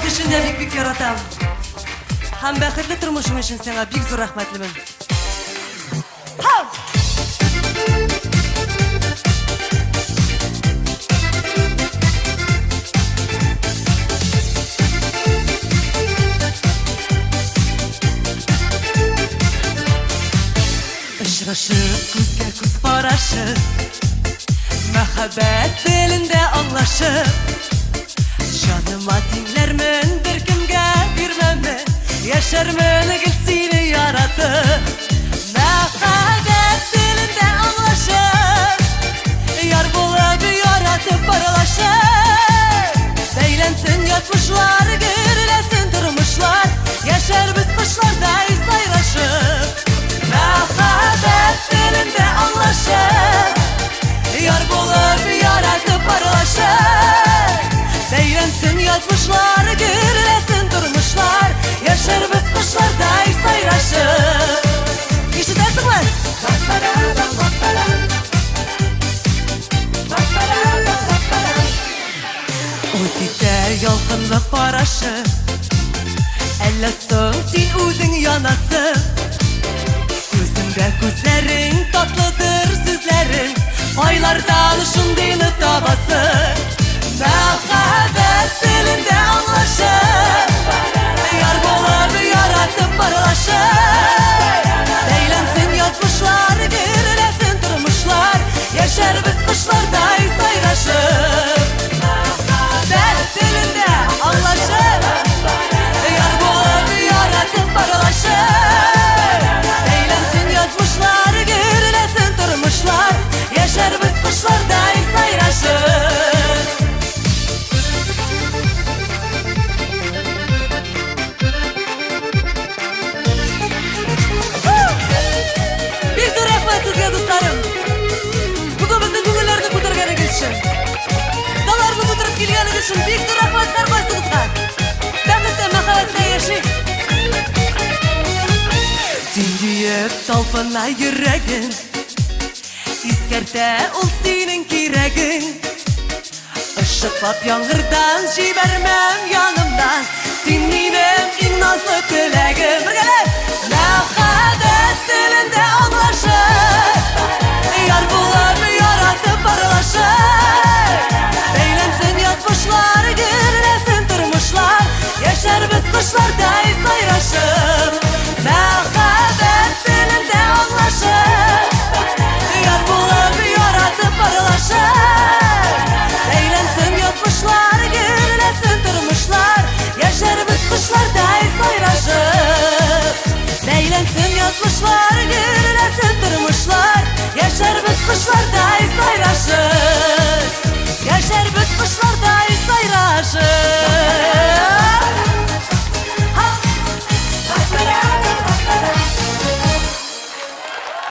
Барысы өчен дә бик-бик яратам. Һәм бәхетле тормышым өчен сиңа бик зур рәхмәтлемен. Һау! Очрашып, күзгә күз карашып, Мәхәббәт телендә аңлашып, Җаныма тиңләрмен, беркемгә бирмәмен, Яшәрмен гел сине яратып. Мәхәббәт телендә аңлашып, Яр булып яратып аралашып, Бәйләнсен язмышлар, гөрләсен тормышлар, Яшәрбез кошлардай сайрашып. Мәхәббәт телендә аңлашып, Яр булып яратып аралашып, Бәйләнсен язмышлар, гөрләсен тормышлар, Яшәрбез кошлардай сайрашып. Ишетәсеңме? Ут итә ялкынлы карашы, Әллә соң син үзең янасың? Күземдә күзләрең, татлыдыр сүзләрең, Кайлардан шундыйны табасың? Мәхәббәт телендә аңлашып, Яр булып яратып аралашып, Бәйләнсен язмышлар, гөрләсен тормышлар, Яшәрбез кошлардай сайрашып. Мәхәббәт телендә аңлашып, Яр булып яратып аралашып, Бәйләнсен язмышлар, гөрләсен тормышлар, Яшәрбез кошлардай сайрашып. Бик зур рәхмәт сезгә, дусларым! Бүген безнең күңелләрне күтәргәнегез өчен. Залларны тутырып килгәнегез өчен бик зур рәхмәт һәркайсыгызга. Бәхеттә, мәхәббәттә яшик. Син диеп талпына йөрәгем, Искәртә ул синең кирәгең. Ышыклап яңгырдан җибәрмәм янымнан, Син минем иң назлы теләгем. Бергәләп! Мәхәббәт телендә аңлашып, Яр булып яратып аралашып, Бәйләнсен язмышлар, гөрләсен тормышлар, Яшәрбез кошлардай сайрашып. Мәхәббәт телендә аңлашып, Яр булып яратып аралашып, Бәйләнсен язмышлар, гөрләсен тормышлар, Яшәрбез кошлардай сайрашып. Бәйләнсен язмышлар, гөрләсен тормышлар, Яшәрбез кошлардай.